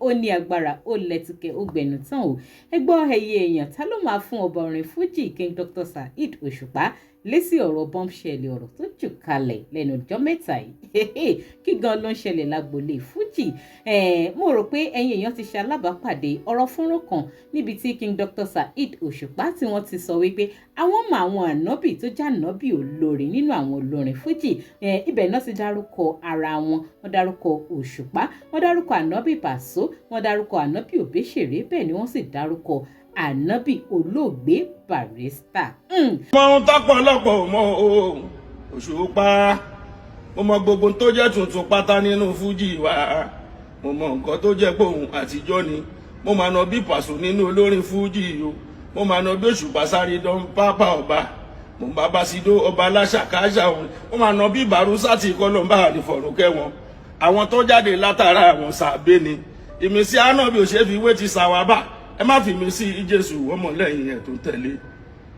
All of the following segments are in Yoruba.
Ó ní agbára, ó lẹ́tùkẹ́, ó gbẹ̀nù tán o. Ẹ gbọ́, ẹyẹ èèyàn, ta ló máa fún ọba orin Fuji, King Dr. Saheed Òṣùpá, lésì ọ̀rọ̀ bombshell, ọ̀rọ̀ tó jù kalẹ̀ lẹ́nu ọjọ́ mẹ́ta yìí? Kí gan ló ń ṣẹlẹ̀ lágboolé Fuji? Mo rò pé ẹ̀yin èèyàn ti ṣe alábàápàdé ọ̀rọ̀ fúnrún kan níbi tí King Dr. Saheed Òṣùpá tí wọ́n ti sọ wípé àwọn mọ àwọn ànábì tó jẹ́ ànábì olórin nínú àwọn olórin Fuji. Ibẹ̀ náà ti dárúkọ ara wọn. Wọ́n dárúkọ Òṣùpá, wọ́n dárúkọ ànábì Pàṣọ, wọ́n dárúkọ ànábì Òbésèré, bẹ́ẹ̀ ni wọ́n sì dárúkọ ànábì olóògbé Barrister. Mọ ohun tọ́pọ̀lọpọ̀ mọ o, Òṣùpá. Mo mọ gbogbo tó jẹ́ tuntun pátá nínú fújì wa. Mo mọ nǹkan tó jẹ́ pé òun àtijọ́ ni. Mo máa nà bí Pàṣọ nínú olórin fújì o. Mo máa nà bí Òṣùpá sáré dán pápá ọba. Mo bá bá Sido ọba aláṣàkáṣà òun. Mo máa nà bí Barrister tí kọlọ́mbà àrífọ̀rùn kẹwọn. Àwọn tó jáde látara àwọn sàbẹ̀ ni ìmísí ànábì ò ṣe fi wé ti sàwábà. Ẹ má fi mí sí Jésù ọmọlẹ́yìn ẹ̀ tó tẹ̀lé.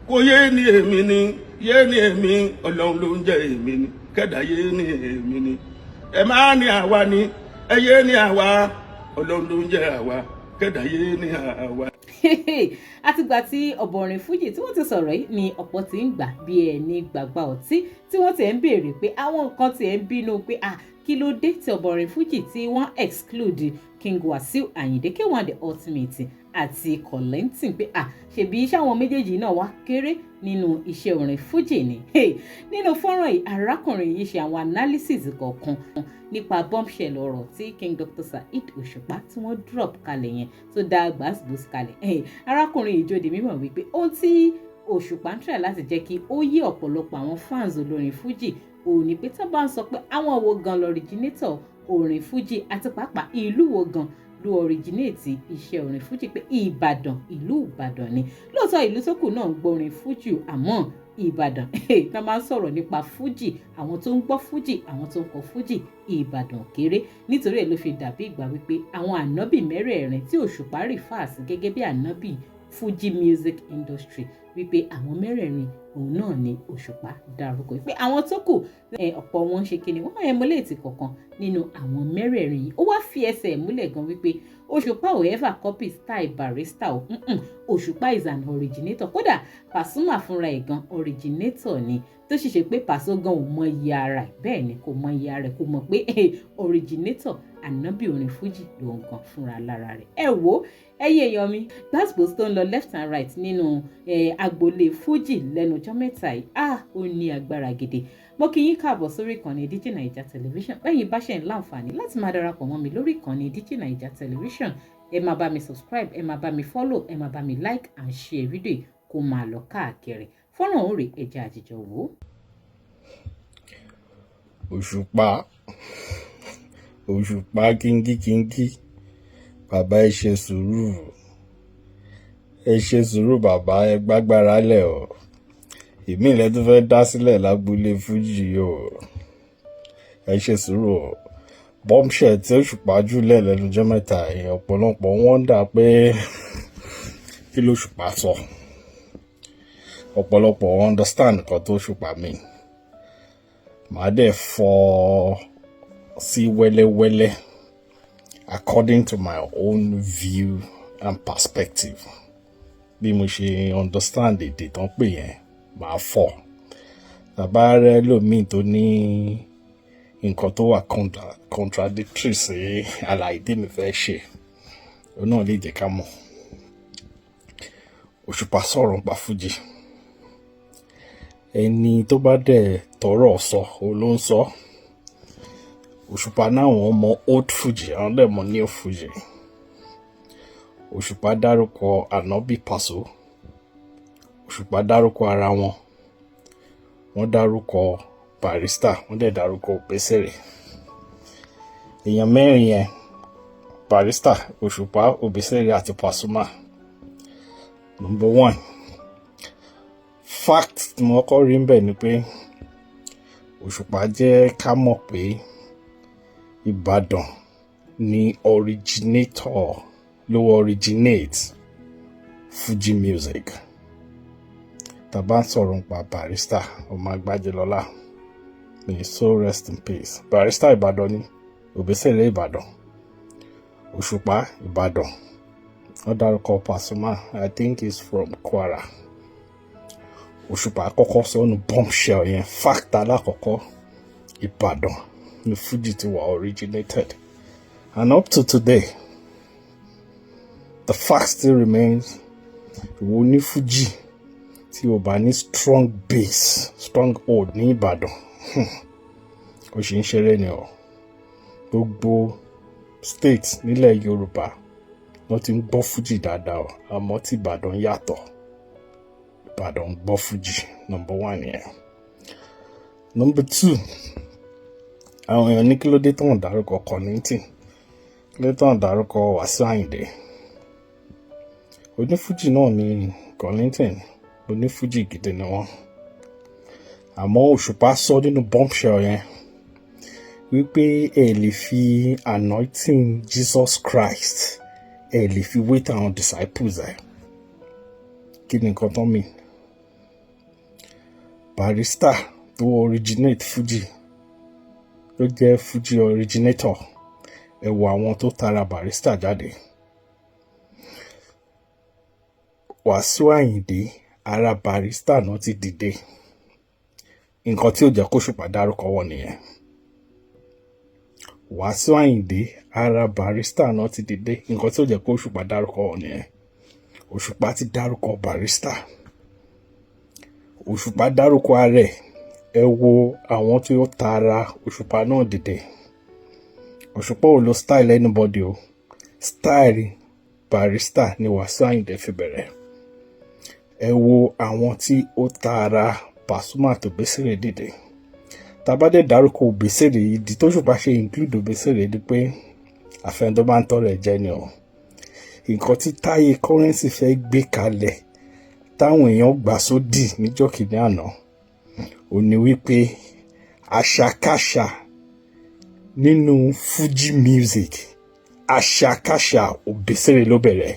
Kò yé ni èmi ni, yé ni èmi. Ọlọ́run ló ń jẹ́ èmi ni. Kẹ́dà yé ni èmi ni. Ẹ má ní àwa ni, ẹ yé ni àwa. Ọlọ́run ló ń jẹ́ àwa. Kẹ́dà yé ni àwa. Àtìgbà tí ọ̀bọ̀nrin Fújì tí wọ́n ti sọ̀rọ̀ yìí ni ọ̀pọ̀ ti ń gbà bí ẹni gbàgbà ọtí, tí wọ́n ti ń béèrè pé àwọn nǹkan ti ń bínú pé, ah, kí ló dé tí ọ̀bọ̀nrin Fújì tí wọ́n exclude King Wasiu Ayinde K1 The Ultimate àti Kollington, pé ah, ṣèbí sáwọn méjèèjì náà wá kéré nínú iṣẹ́ orin Fújì ni? Nínú fọ́nrán yìí, arákùnrin yìí ṣe àwọn analysis kọ̀ọ̀kan nípa bombshell ọ̀rọ̀ tí King Dr. Saheed Òṣùpá tí wọ́n drop kalẹ̀ yẹn, tó dá gbàsgbòs kalẹ̀. Arákùnrin yìí jó di mímọ̀ wípé ohun tí Òṣùpá ń try láti jẹ́ kí ó yé ọ̀pọ̀lọpọ̀ àwọn fans olórin Fújì òun ni pé, tó bá ń sọ pé àwọn wo gan l'originator orin Fújì, àti pàápàá ìlú wo gan ló originate iṣẹ́ orin Fújì, pé Ìbàdàn, ìlú Ìbàdàn ni. Lóòótọ́, ìlú tó kù náà ń gbọ́ orin Fújì, àmọ́ Ìbàdàn, tá máa ń sọ̀rọ̀ nípa Fújì, àwọn tó ń gbọ́ Fújì, àwọn tó ń kọ Fújì, Ìbàdàn kéré. Nítorí ẹ̀ ló fi dàbí ìgbà wípé àwọn ànábì mẹ́rẹ̀ẹ̀rin tí Òṣùpá refer sí gẹ́gẹ́ bí ànábì Fuji music industry, wípé àwọn mẹ́rẹ̀ẹ̀rin òun náà ni Òṣùpá dárúkọ, pé àwọn tó kù, ọ̀pọ̀ wọn ṣe kíni, wọ́n emulate kọ̀ọ̀kan nínú àwọn mẹ́rẹ̀ẹ̀rin yìí. Ó wá fi ẹsẹ̀ múlẹ̀ gan wípé Òṣùpá ò ever copy style Barrister o. Òṣùpá is an originator. Kódà Pasuma fúnra ẹ̀ gan originator ni, tó sì ṣe pé Paso gan ò mọ iye ara ẹ̀. Bẹ́ẹ̀ ni, kò mọ iye ara ẹ̀, kò mọ̀ pé originator, ànábì orin Fuji lòun gan fúnra lára rẹ̀. Ẹ wo, ẹ̀yin èèyàn mi, gbàsgbòs tó ń lọ left and right nínú agboolé Fuji lẹ́nu ọjọ́ mẹ́ta yìí, ah, ó ní agbára gidi. Mo kí yín káàbọ̀ sórí ìkànnì DJ Naija Television. Bẹ́yìn bá ṣe ń láǹfààní láti máa darapọ̀ mọ́ mi lórí ìkànnì DJ Naija Television, ẹ máa bá mi subscribe, ẹ máa bá mi follow, ẹ máa bá mi like and share fídíò yìí kó máa lọ káàkiri. Fọ́nrán òun rèé, ẹ jẹ́ àjíjọ wò ó. Òṣùpá, Òṣùpá kíngíkíngí, bàbá, ẹ ṣe sùúrù, ẹ ṣe sùúrù bàbá, ẹ gbágbára lẹ̀ o. Ìmí ilẹ̀ tó fẹ́ dá sílẹ̀ lágboolé fújì o, ẹ ṣe sùúrù o. Bombshell tí Òṣùpá jùlẹ̀ lẹ́nu ọjọ́ mẹ́ta yìí, ọ̀pọ̀lọpọ̀ wọ́n dà pé kí ló Òṣùpá sọ. Ọ̀pọ̀lọpọ̀ understand nǹkan tó Òṣùpá mean. Màá dẹ̀ fọ́ sí wẹ́lẹ́wẹ́lẹ́ according to my own view and perspective. Bí mo ṣe understand èdè tán pè yẹn, màá fọ́. Tàbá rẹ lómìn tó ní nǹkan tó wà contradictory sí àlàyé tèmi fẹ́ ṣe, òun náà lè jẹ́ ká mọ̀. Òṣùpá sọ̀rọ̀ nípa Fújì. Ẹni tó bá dẹ̀ tọrọ sọ, òun ló ń sọ. Òṣùpá náà, wọ́n mọ old Fuji, àwọn dẹ̀ mọ new Fuji. Òṣùpá dárúkọ Ànábì Paso, Òṣùpá dárúkọ ara wọn, wọ́n dárúkọ Barrister, wọ́n dẹ̀ dárúkọ Òbésèré. Èèyàn mẹ́rin yẹn, Barrister, Òṣùpá, Òbésèré àti Pasuma. Number one fact tí mo kọ́ rí ń bẹ̀ ni pé Òṣùpá jẹ́ ká mọ̀ pé Ìbàdàn ni originator, ló originate Fuji music. Tá bá ń sọ̀rọ̀ nípa Barrister, ọmọ Agbájélọlá, may his soul rest in peace, Barrister, Ìbàdàn ni. Òbésèré, Ìbàdàn. Òṣùpá, Ìbàdàn. Wọ́n dárúkọ Pasuma, I think he's from Kwara. Òṣùpá kọ́kọ́ sọnù bombshell yẹn. Fact alákọ̀ọ́kọ́, Ìbàdàn ní Fuji ti wà originated, and up to today the fact still remains. Ìwọ ní Fuji tí o bá ní strong base, strong hold ní Ìbàdàn, ó sì ń ṣeré ni o. Gbogbo state nílẹ̀ Yorùbá wọ́n ti ń gbọ́ Fuji dáadáa o, àmọ́ tí Ìbàdàn yàtọ̀. Ìbàdàn ń gbọ́ Fuji, number one yẹn. Number two, àwọn èèyàn ní kí ló dé tó ń dárúkọ Kollington, kí ló dé tó ń dárúkọ Wàsíù Àyìndé? Onífújì náà ni Kollington, onífújì gidi ni wọ́n. Àmọ́ Òṣùpá sọ nínú bombshell yẹn wípé ẹ lè fi anointing Jesus Christ, ẹ lè fi wé àwọn disciples ẹ. Kí ni nǹkan tó mean? Barrister tó originate Fuji, tó jẹ́ Fuji originator, ẹ wo àwọn tó tara Barrister jáde. Wàsíù Àyìndé, ara Barrister náà ti dìde. Nǹkan tí ò jẹ́ kóṣùpá dárúkọ wọn nìyẹn. Wàsíù Àyìndé, ara Barrister náà ti dìde. Nǹkan tí ò jẹ́ kóṣùpá dárúkọ wọn nìyẹn. Òṣùpá ti dárúkọ Barrister, Òṣùpá dárúkọ ara ẹ̀. Ẹ wo àwọn tí ó tara Òṣùpá náà dìde. Òṣùpá ò lo style anybody o. Style Barrister ni Wàsíù Àyìndé fi bẹ̀rẹ̀. Ẹ wo àwọn tí ó tara Pasuma tó Òbésèré dìde. Tá bá dẹ̀ dárúkọ Òbésèré, ìdí tó Òṣùpá ṣe include Òbésèré ni pé àfẹn tó bá ń tọrọ ẹ̀ jẹ ni o. Nǹkan tí Táyé Currency fẹ́ gbé kalẹ̀ táwọn èèyàn gbà sódì níjọ́ kìíní àná ò ní wípé àṣàkáṣà nínú Fuji music, àṣàkáṣà, Òbésèré ló bẹ̀rẹ̀,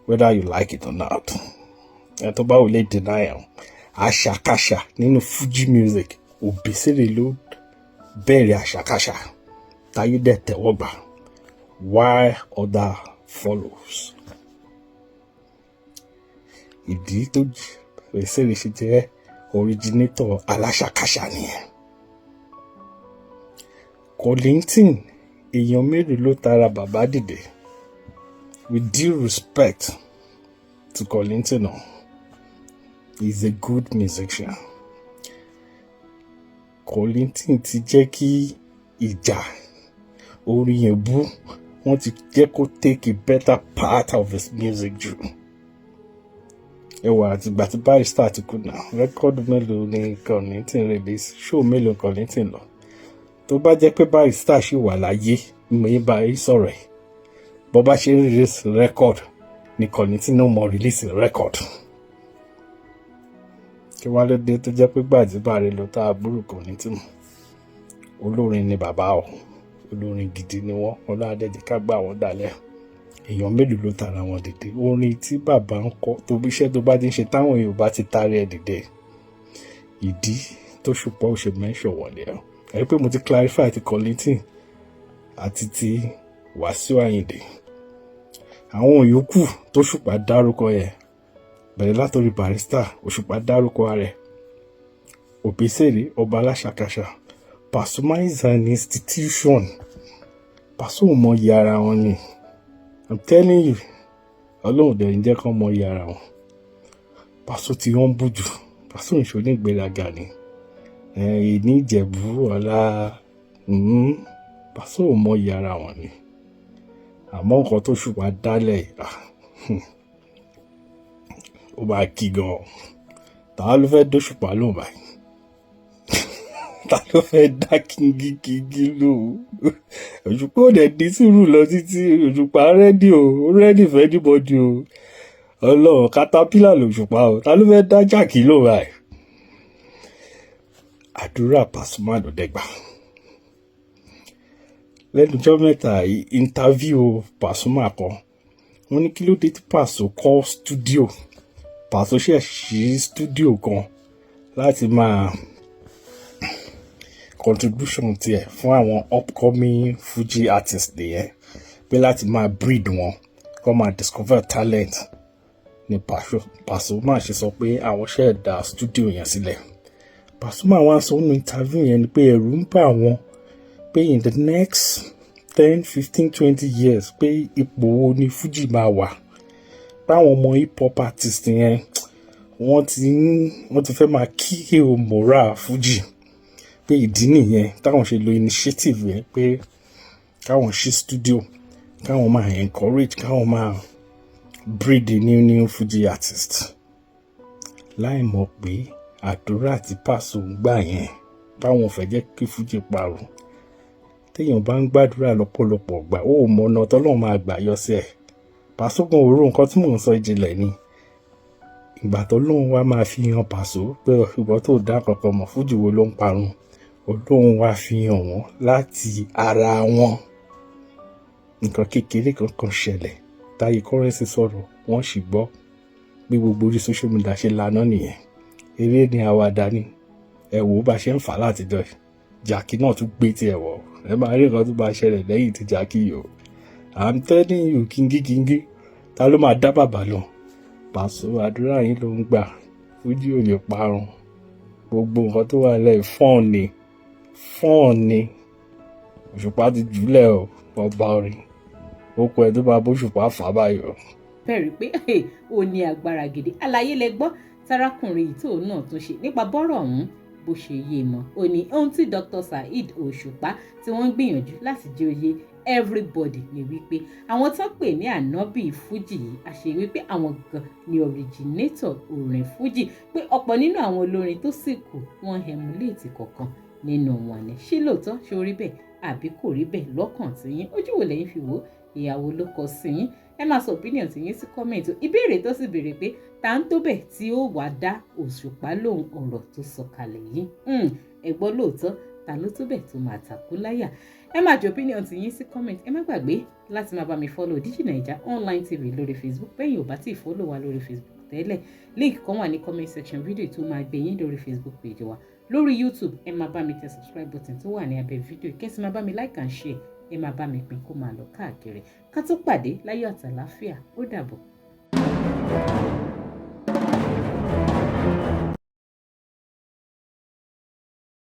whether you like it or not. Ẹ tó bá wò lè deny ẹ, àṣàkáṣà nínú Fuji music, Òbésèré ló bẹ̀rẹ̀ àṣàkáṣà táyé dẹ̀ tẹ́wọ́ gbà, while other follows. Ìdí tó Òbésèré ṣe jẹ́ originator aláṣàkáṣà nìyẹn. Kollington, èèyàn mélòó ló tara bàbá dìde? With due respect to Kollington, o, he is a good musician. Kollington ti jẹ́ kí ìjà orin yẹn bú, wọ́n ti jẹ́ kó take a better part of his music jù. Ẹwà àtìgbà tí Barrister ti kú náà, record mélòó ni Kollington release? Show mélòó Kollington lọ? Tó bá jẹ́ pé Barrister ṣì wà láyé mo yín bá yín sọ̀rọ̀ ẹ̀, bó bá ṣe ń release record ni Kollington náà mọ̀ release record. Kí wá ló dé tó jẹ́ pé gbàdúrà ló tá àbúrò Kollington? Olórin ni bàbá o, olórin gidi ni wọ́n. Ọlọ́dẹ̀jẹ̀ ká gbà wọ́n dalẹ̀. Èèyàn mélòó ló tara wọn dìde? Orin tí bàbá ń kọ tó bí iṣẹ́ tó bá ti ń ṣe táwọn èèyàn bá ti tarí ẹ̀ dìde, ìdí tó Ṣùpá ò ṣe mention wọ̀n ni. Ẹ rí pé mo ti clarify ti Kollington àti ti Wàsíù Àyìndé. Àwọn yòókù tó Ṣùpá dárúkọ yẹn, bẹ̀rẹ̀ látòrí Barrister, Òṣùpá dárúkọ rẹ̀, Òbésèré, ọba aláṣàkáṣà. Pasuma is an institution. Paso ò mọ iye ara wọn ni, I'm telling you. Ọlọ́run dẹ̀ ń jẹ́ kán mọ iye ara wọn. Paso tí wọ́n ń bù jù. Paso ń ṣe onígbéraga ni ní Ìjẹ̀bú ọ̀la. Paso ò mọ iye ara wọn ni. Àmọ́ nǹkan tó Ṣùpá dálẹ̀, ó máa kí gan. Ta ló fẹ́ dóṣùpá lóhùn báyìí? Ta ló fẹ́ dá kíngíkíngí lóhùn? Òṣùpá ò dẹ̀ ní sùúrù lọ títí. Òṣùpá ready o, ó ready for anybody o. Ọlọ́run, caterpillar lòṣùpá o. Ta ló fẹ́ dá jákì lóhùn báyìí? Àdúrà Pasuma ló dẹ́gbà lẹ́nu ọjọ́ mẹ́ta yìí. Interview Pasuma kan, wọ́n ní kí ló dé tí Paso kọ́ studio. Paso ṣe ṣí studio kan láti máa Contribution tiẹ̀ fún àwọn upcoming Fuji artists nìyẹn, pé láti máa breed wọn, kó máa discover talent ni Pasuma ṣe sọ pé àwọn ṣe dá studio yẹn sílẹ̀. Pasuma wá sọ nínú interview yẹn ni pé ẹ̀rù ń bà wọ́n pé in the next 10, 15, 20 years, pé ipò wo ni Fuji máa wà, báwọn ọmọ hip hop artist yẹn wọ́n ti fẹ́ máa kill moral Fuji, pé ìdí nìyẹn táwọn ṣe lo initiative yẹn, pé káwọn ṣí studio, káwọn máa encourage, káwọn máa breed the new new Fuji artist, láì mọ̀ pé àdúrà tí Paso ń gbà yẹn, báwọn ò fẹ́ jẹ́ kí Fuji parun. Téèyàn bá ń gbàdúrà lọ́pọ̀lọpọ̀ gbà, ó mọ ọ̀nà tọ́lọ́run máa gbà yọ sí ẹ̀. Paso kan òru nǹkan tí mò ń sọ ìjìnlẹ̀ ni. Ìgbà tọ́lọ́run wá máa fi hàn Paso pé ìwọ tó dá kankan mọ̀, Fuji wo ló ń parun? Ọlọ́run wá fi hàn wọ́n láti ara wọn. Nǹkan kékeré kankan ṣẹlẹ̀, Táyé Currency sọ̀rọ̀, wọ́n sì gbọ́ bí gbogbo orí social media ṣe laná nìyẹn. Eré ni, àwàdà ni. Ẹ wò ó, bá ṣe ń fà látijọ́ yìí, Jàkí náà tún gbé tiẹ̀ wọ̀. Ẹ máa rí nǹkan tó máa ṣẹlẹ̀ lẹ́yìn tí Jàkí yìí o. I'm telling you, kíngí kíngí, ta ló máa dá bàbá lọ? Paso, àdúrà yín ló ń gbà. Fújì ò lè parun. Gbogbo nǹkan tó wà lẹ́yìn fọ́ọ̀n ni, fọ́ọ̀n ni. Òṣùpá ti jùlẹ̀ o, ọba orin. Ó kọ ẹ tó bá bóṣùpá fà báyìí o. Fẹ́ rí pé ó ní agbára gidi. Àlàyé lẹ gbọ́ tarákùnrin yìí tóun náà tún ṣe nípa bọ́rọ̀ ọ̀hún bó ṣe yé mọ́. Ó ní ohun tí Dr. Saheed Òṣùpá tí wọ́n ń gbìyànjú láti jẹ́ oyè everybody ni wípé àwọn tó pè ní ànábì fújì yìí, àṣẹ wípé àwọn gan ni originator orin fújì, pé ọ̀pọ̀ nínú àwọn olórin tó sì kù, wọ́n emulate kọ̀ọ̀kan nínú wọn ni. Ṣé lóòótọ́ ṣé ó rí bẹ́ẹ̀ àbí kò rí bẹ́ẹ̀ lọ́kàn tí yín? Ojú wo lẹ́yìn fi wò ó? Ìyàwó ló kọ sí yín? Ẹ máa sọ opinion tí yín sí comment. Ìbéèrè tó sì béèrè pé ta ń tó bẹ̀ tí ó wàá dá Òṣùpá lóhùn ọ̀rọ̀ tó sọ kalẹ̀ yìí? Ẹ gbọ́, lóòótọ́, ta ló tó bẹ̀ tó máa takú láyà? Ẹ máa jọ opinion tí yín sí comment. Ẹ má gbàgbé láti máa bá mi follow Digi Naija Online TV lórí Facebook. Bẹ́ẹ̀ yóò bá tí ì follow wa lórí Facebook tẹ́lẹ̀, link kan wà ní comment section video tó máa gbé yín lórí Facebook page wa. Lórí YouTube, ẹ máa bá mi tẹ subscribe button tó wà ní abẹ́ fídíò, kẹ́sì máa bá mi like and share. Ẹ máa bá mi pín kó máa lọ káàkiri. Ká tó pàdé láyọ̀ àtàláfíà, ó dàbọ̀.